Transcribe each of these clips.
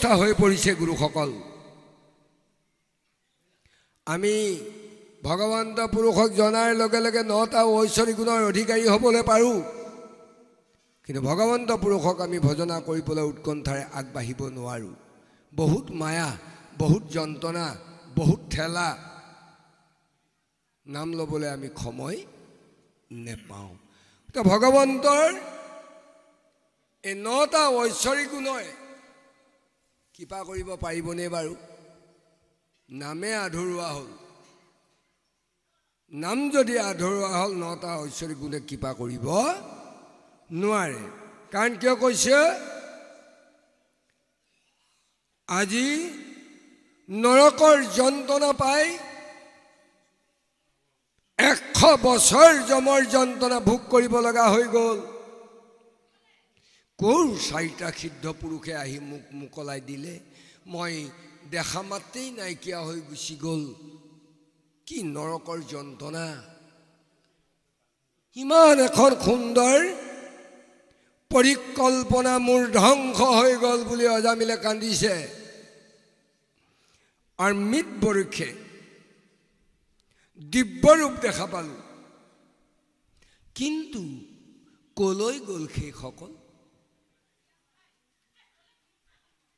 অৱস্থা হৈ পৰিছে গুৰুসকল। আমি ভগৱন্ত পুৰুষক জনাৰ লগে লগে নটা ঐশ্বৰিক গুণৰ অধিকাৰী হ'বলৈ পাৰোঁ, কিন্তু ভগৱন্ত পুৰুষক আমি ভজনা কৰিবলৈ উৎকণ্ঠাৰে আগবাঢ়িব নোৱাৰোঁ। বহুত মায়া, বহুত যন্ত্ৰণা, বহুত ঠেলা, নাম ল'বলৈ আমি সময় নেপাওঁ। তো ভগৱন্তৰ এই নটা ঐশ্বৰিক গুণই কৃপা কৰিব পাৰিবনে বাৰু? নামে আধৰুৱা হ'ল। নাম যদি আধৰুৱা হ'ল, নটা ঐশ্বৰিক গুণে কৃপা কৰিব নোৱাৰে। কাৰণ কিয় কৈছে, আজি নৰকৰ যন্ত্ৰণা পাই 100 বছৰ যমৰ যন্ত্ৰণা ভোগ কৰিব লগা হৈ গ'ল। ক'ৰ চাৰিটা সিদ্ধ পুৰুষে আহি মোক মোকলাই দিলে, মই দেখা মাত্ৰেই নাইকিয়া হৈ গুচি গ'ল। কি নৰকৰ যন্ত্ৰণা! ইমান এখন সুন্দৰ পৰিকল্পনা মোৰ ধ্বংস হৈ গ'ল বুলি অজামিলে কান্দিছে। আৰু মৃত বৰুক্ষে দিব্য ৰূপ দেখা পালোঁ, কিন্তু কলৈ গ'ল সেইসকল?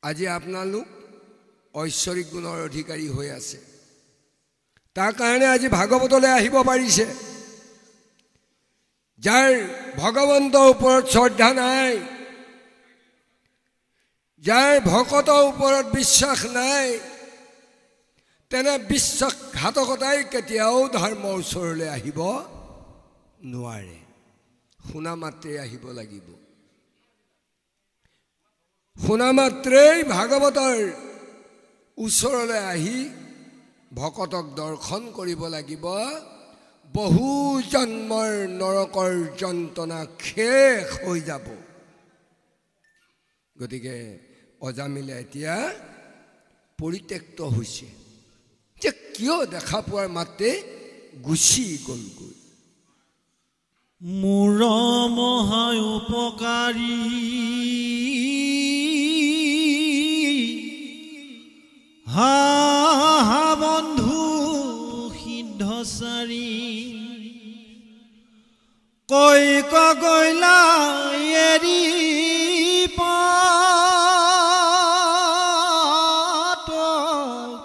আজি আপোনালোক ঐশ্বৰিক গুণৰ অধিকাৰী হৈ আছে, তাৰ কাৰণে আজি ভাগৱতলৈ আহিব পাৰিছে। যাৰ ভগৱন্তৰ ওপৰত শ্ৰদ্ধা নাই, যাৰ ভকতৰ ওপৰত বিশ্বাস নাই, তেনে বিশ্বাসঘাতকতাই কেতিয়াও ধৰ্মৰ ওচৰলৈ আহিব নোৱাৰে। শুনা মাত্ৰেই আহিব লাগিব। শুনা মাত্ৰেই ভাগৱতৰ ওচৰলৈ আহি ভকতক দৰ্শন কৰিব লাগিব। বহু জন্মৰ নৰকৰ যন্ত্ৰণা শেষ হৈ যাব। গতিকে অজামিলে এতিয়া পৰিত্যক্ত হৈছে যে কিয় দেখা পোৱাৰ মাত্ৰে গুচি গ'লগৈ। মোৰ মহা উপকাৰী হা হা বন্ধু সিদ্ধচাৰী, কৈ গৈলা এৰি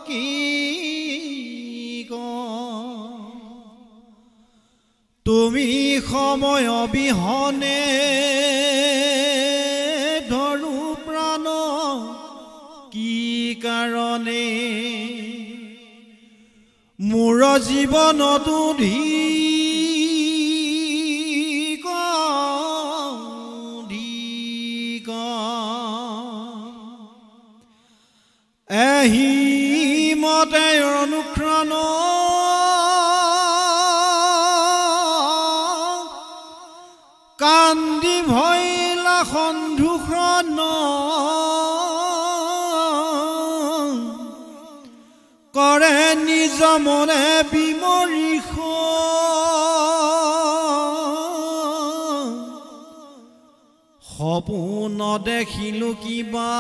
কি তুমি সময় অবিহনে ধৰো প্ৰাণ কি কাৰণে, মোৰ জীৱনতো এহি মতে অনুক্ষণ কান্দি ভৈলা সন্ধুক্ষণ কৰে নিজ মনে বিমৰিষ সপোন দেখিলো কিবা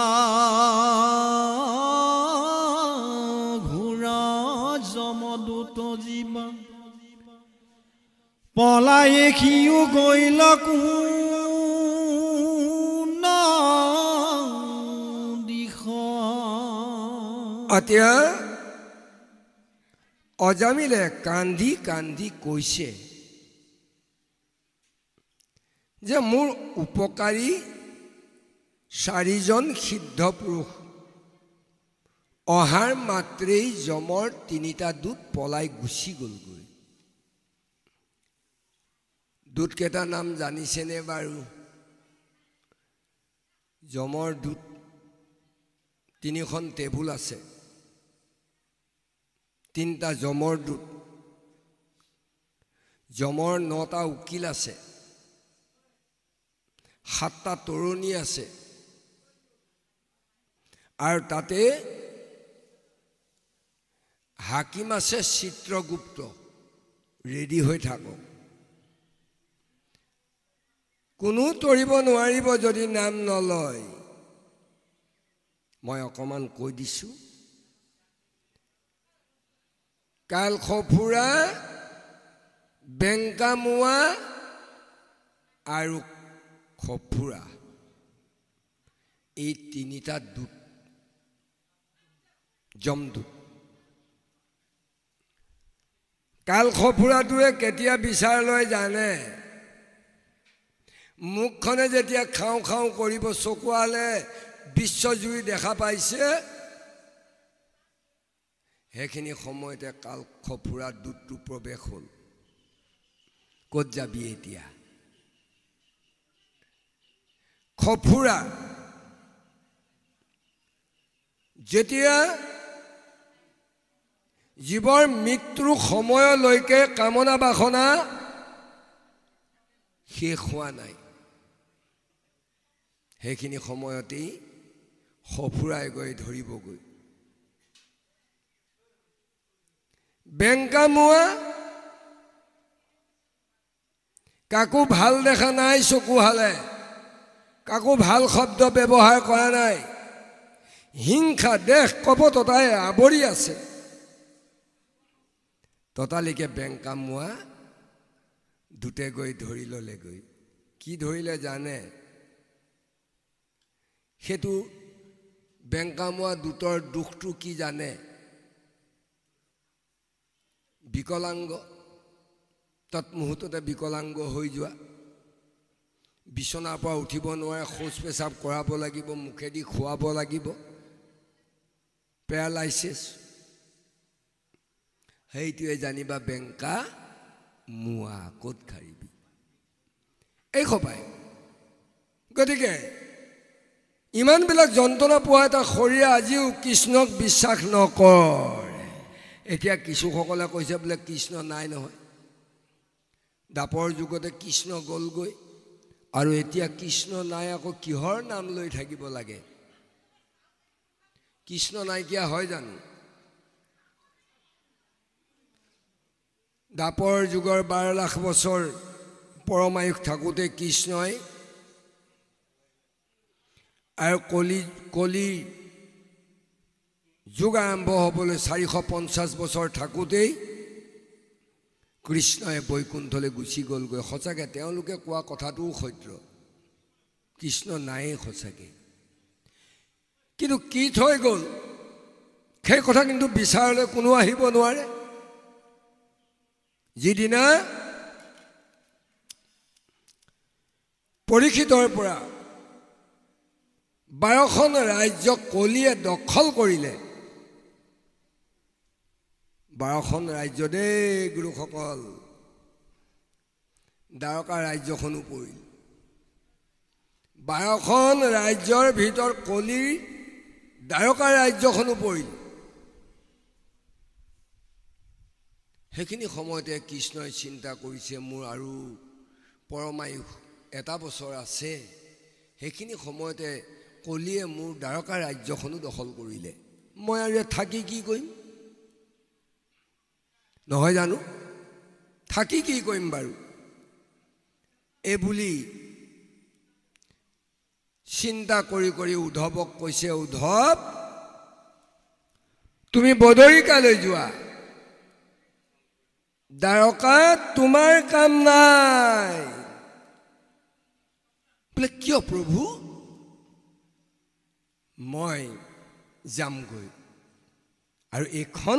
ঘোঁৰা যমদূত জীৱা পলাই সিও গৈল কোন দিশ। এতিয়া অজামিলে কান্দি কান্দি কৈছে যে মোৰ উপকাৰী চাৰিজন সিদ্ধ পুৰুষ অহাৰ মাত্ৰেই যমৰ তিনিটা দূত পলাই গুচি গ'লগৈ। দূতকেইটাৰ নাম জানিছেনে বাৰু? যমৰ দূত তিনিখন টেবুল আছে, তিনিটা যমৰ দূত, যমৰ 9টা উকিল আছে, 7টা তৰণী আছে, আৰু তাতে হাকিম আছে চিত্ৰগুপ্ত। ৰেডি হৈ থাকক, কোনো তৰিব নোৱাৰিব যদি নাম নলয়। মই অকণমান কৈ দিছোঁ। কাল সফুৰা, বেংকামোৱা আৰু সফুৰা, এই তিনিটা দূত, যমদূত। কাল সফুৰাটোৱে কেতিয়া বিচাৰ লয় জানে? মুখখনে যেতিয়া খাওঁ খাওঁ কৰিব, চকুৱালে বিশ্বজুৰি দেখা পাইছে, সেইখিনি সময়তে কাল সফুৰা দূতটো প্ৰৱেশ হ'ল। ক'ত যাবি এতিয়া? সফুৰা যেতিয়া জীৱৰ মৃত্যুৰ সময়লৈকে কামনা বাসনা শেষ হোৱা নাই, সেইখিনি সময়তেই সফুৰাই গৈ ধৰিবগৈ। বেংকামোৱা কাকো ভাল দেখা নাই, চকু হালে কাকো ভাল শব্দ ব্যৱহাৰ কৰা নাই, হিংসা দেশ কপটতাই আৱৰি আছে, ততালিকে বেংকামোৱা দূতে গৈ ধৰি ল'লেগৈ। কি ধৰিলে জানে? সেইটো বেংকামোৱা দূতৰ দুখটো কি জানে? বিকলাংগ, তৎমুহূৰ্ততে বিকলাংগ হৈ যোৱা, বিচনাৰ পৰা উঠিব নোৱাৰে, শৌচ পেচাব কৰাব লাগিব, মুখেদি খুৱাব লাগিব, পেৰালাইচিছ। সেইটোৱে জানিবা বেংকা মোৱা ক'ত খাৰিবি এই সপাই। গতিকে ইমানবিলাক যন্ত্ৰণা পোৱা এটা শৰীৰে আজিও কৃষ্ণক বিশ্বাস নকৰে। এতিয়া কিছুসকলে কৈছে বোলে কৃষ্ণ নাই নহয়, দাপৰ যুগতে কৃষ্ণ গ'লগৈ আৰু এতিয়া কৃষ্ণ নাই, আকৌ কিহৰ নাম লৈ থাকিব লাগে? কৃষ্ণ নাইকিয়া হয় জানো? দাপৰ যুগৰ 12 লাখ বছৰ পৰমায়ুষ থাকোঁতে কৃষ্ণই আৰু কলি যুগ আৰম্ভ হ'বলৈ 450 বছৰ থাকোঁতেই কৃষ্ণই বৈকুণ্ঠলৈ গুচি গ'লগৈ। সঁচাকৈ তেওঁলোকে কোৱা কথাটোও সত্য, কৃষ্ণ নায়েই সঁচাকৈ, কিন্তু কি থৈ গ'ল সেই কথা কিন্তু বিচাৰলৈ কোনো আহিব নোৱাৰে। যিদিনা পৰীক্ষিতৰ পৰা 12খন ৰাজ্য কলিয়ে দখল কৰিলে, 12খন ৰাজ্য দেই গুৰুসকল, দ্বাৰকা ৰাজ্যখনো পৰিল। 12খন ৰাজ্যৰ ভিতৰত কলিৰ দ্বাৰকা ৰাজ্যখনো পৰিল। সেইখিনি সময়তে কৃষ্ণই চিন্তা কৰিছে, মোৰ আৰু পৰমায়ুষ এটা বছৰ আছে, সেইখিনি সময়তে কলিয়ে মোৰ দ্বাৰকা ৰাজ্যখনো দখল কৰিলে, মই আৰু ইয়াত থাকি কি কৰিম? নহয় জানো, থাকি কি কৰিম বাৰু? এই বুলি চিন্তা কৰি কৰি উদ্ধৱক কৈছে, উদ্ধৱ তুমি বদৰিকালৈ যোৱা, দ্বাৰকাত তোমাৰ কাম নাই। বোলে কিয় প্ৰভু? মই যামগৈ। আৰু এইখন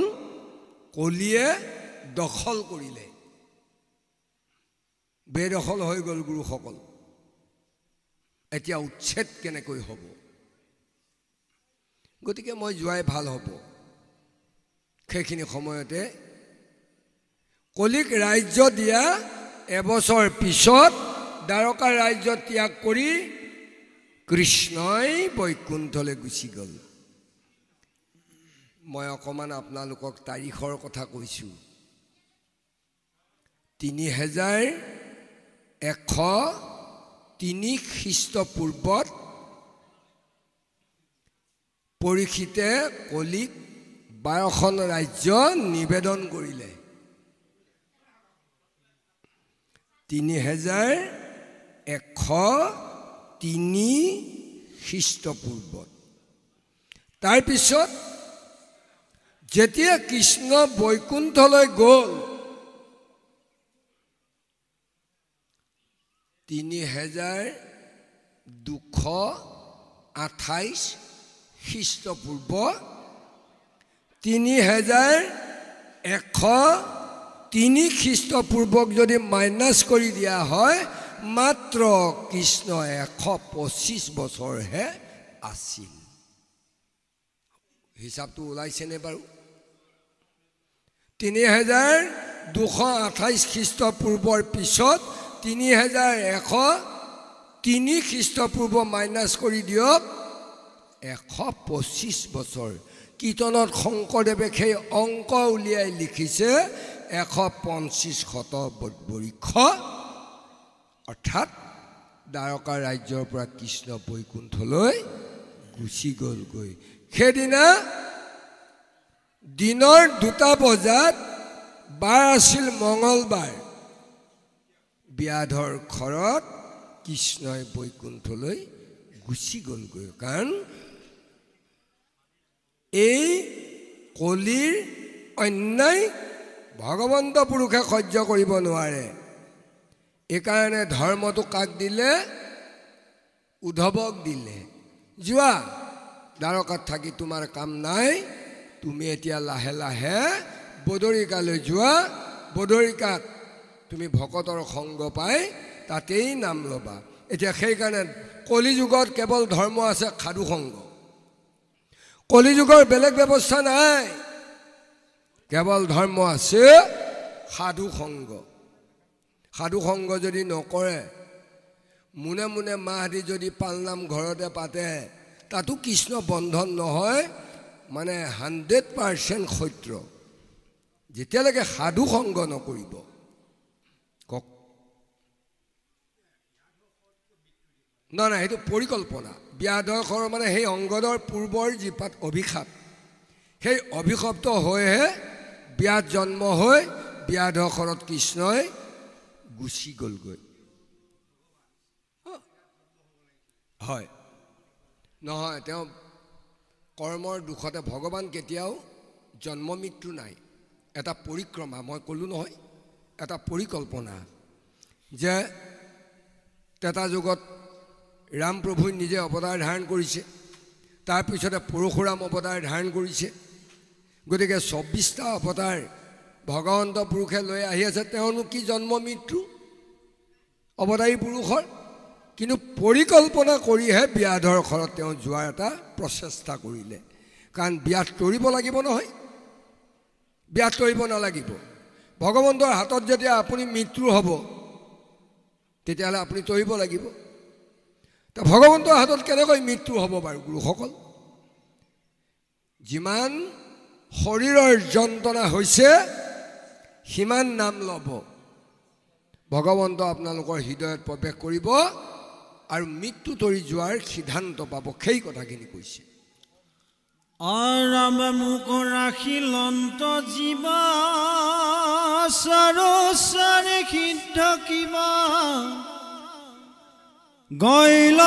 কলিয়ে দখল কৰিলে, বেদখল হৈ গ'ল গুৰুসকল। এতিয়া উচ্ছেদ কেনেকৈ হ'ব? গতিকে মই যোৱাই ভাল হ'ব। সেইখিনি সময়তে কলিক ৰাজ্য দিয়া এবছৰ পিছত দ্বাৰকা ৰাজ্য ত্যাগ কৰি কৃষ্ণই বৈকুণ্ঠলৈ গুচি গ'ল। মই অকণমান আপোনালোকক তাৰিখৰ কথা কৈছোঁ, 3103 খ্ৰীষ্টপূৰ্বত পৰীক্ষিতে কলিক 12খন ৰাজ্য নিবেদন কৰিলে। 3103 খ্ৰীষ্টপূৰ্বত। তাৰপিছত যেতিয়া কৃষ্ণ বৈকুণ্ঠলৈ গ'ল 3228 খ্ৰীষ্টপূৰ্ব 3103 খ্ৰীষ্টপূৰ্বক যদি মাইনাছ কৰি দিয়া হয়, মাত্ৰ কৃষ্ণ 125 বছৰহে আছিল। হিচাপটো ওলাইছেনে বাৰু? 3228 খ্ৰীষ্টপূৰ্বৰ পিছত 3103 খ্ৰীষ্টপূৰ্ব মাইনাছ কৰি দিয়ক, 125 বছৰ। কীৰ্তনত শংকৰদেৱে সেই অংক উলিয়াই লিখিছে 125 শত বৰিষ, অৰ্থাৎ দ্বাৰকা ৰাজ্যৰ পৰা কৃষ্ণ বৈকুণ্ঠলৈ গুচি গ'লগৈ। সেইদিনা দিনৰ 2টা বজাত, বাৰ আছিল মঙলবাৰ, ব্যাধৰ ঘৰত কৃষ্ণই বৈকুণ্ঠলৈ গুচি গ'লগৈ। কাৰণ এই কলিৰ অন্যায় ভগৱন্ত পুৰুষে সহ্য কৰিব নোৱাৰে। এইকাৰণে ধৰ্মটো কাক দিলে? উদ্ধৱক দিলে। যোৱা, দ্বাৰকাত থাকি তোমাৰ কাম নাই, তুমি এতিয়া লাহে লাহে বদৰিকালৈ যোৱা, বদৰিকাত তুমি ভকতৰ সংগ পাই তাতেই নাম ল'বা। এতিয়া সেইকাৰণে কলিযুগত কেৱল ধৰ্ম আছে সাধু সংগ। কলিযুগৰ বেলেগ ব্যৱস্থা নাই, কেৱল ধৰ্ম আছে সাধু সংগ। সাধু সংগ যদি নকৰে, মোনে মোনে মাহ দি যদি পালনাম ঘৰতে পাতে, তাতো কৃষ্ণ বন্ধন নহয়, মানে 100% সত্য। যেতিয়ালৈকে সাধু সংগ নকৰিব। কওক নহয় নহয়, সেইটো পৰিকল্পনা। ব্যাধৰ মানে সেই অংগদৰ পূৰ্বৰ যিপাত অভিশাপ, সেই অভিশপ্ত হৈহে ব্যাধ জন্ম হৈ ব্যাধসৰত কৃষ্ণই গুচি গ'লগৈ। হয় নহয়, তেওঁ কৰ্মৰ দুখতে। ভগৱান কেতিয়াও জন্ম মৃত্যু নাই, এটা পৰিক্ৰমা। মই ক'লোঁ নহয়, এটা পৰিকল্পনা যে ত্ৰেতা যুগত ৰামপ্ৰভুই নিজে অৱতাৰ ধাৰণ কৰিছে, তাৰপিছতে পৰশুৰাম অৱতাৰ ধাৰণ কৰিছে। গতিকে 24টা অৱতাৰ ভগৱন্ত পুৰুষে লৈ আহি আছে। তেওঁলোক কি জন্ম মৃত্যু অৱতাৰী পুৰুষৰ? কিন্তু পৰিকল্পনা কৰিহে ব্যাধৰ ঘৰত তেওঁ যোৱাৰ এটা প্ৰচেষ্টা কৰিলে। কাৰণ ব্যাধ তৰিব লাগিব নহয়, ব্যাধ তৰিব নালাগিব। ভগৱন্তৰ হাতত যেতিয়া আপুনি মৃত্যু হ'ব, তেতিয়াহ'লে আপুনি তৰিব লাগিব। তা ভগৱন্তৰ হাতত কেনেকৈ মৃত্যু হ'ব বাৰু গুৰুসকল? যিমান শৰীৰৰ যন্ত্ৰণা হৈছে সিমান নাম ল'ব, ভগৱন্ত আপোনালোকৰ হৃদয়ত প্ৰৱেশ কৰিব আৰু মৃত্যু তৰি যোৱাৰ সিদ্ধান্ত পাব। সেই কথাখিনি কৈছে। আৰাম মোক ৰাখিলন্ত জীৱা চাৰে সিদ্ধ কিবা গইল।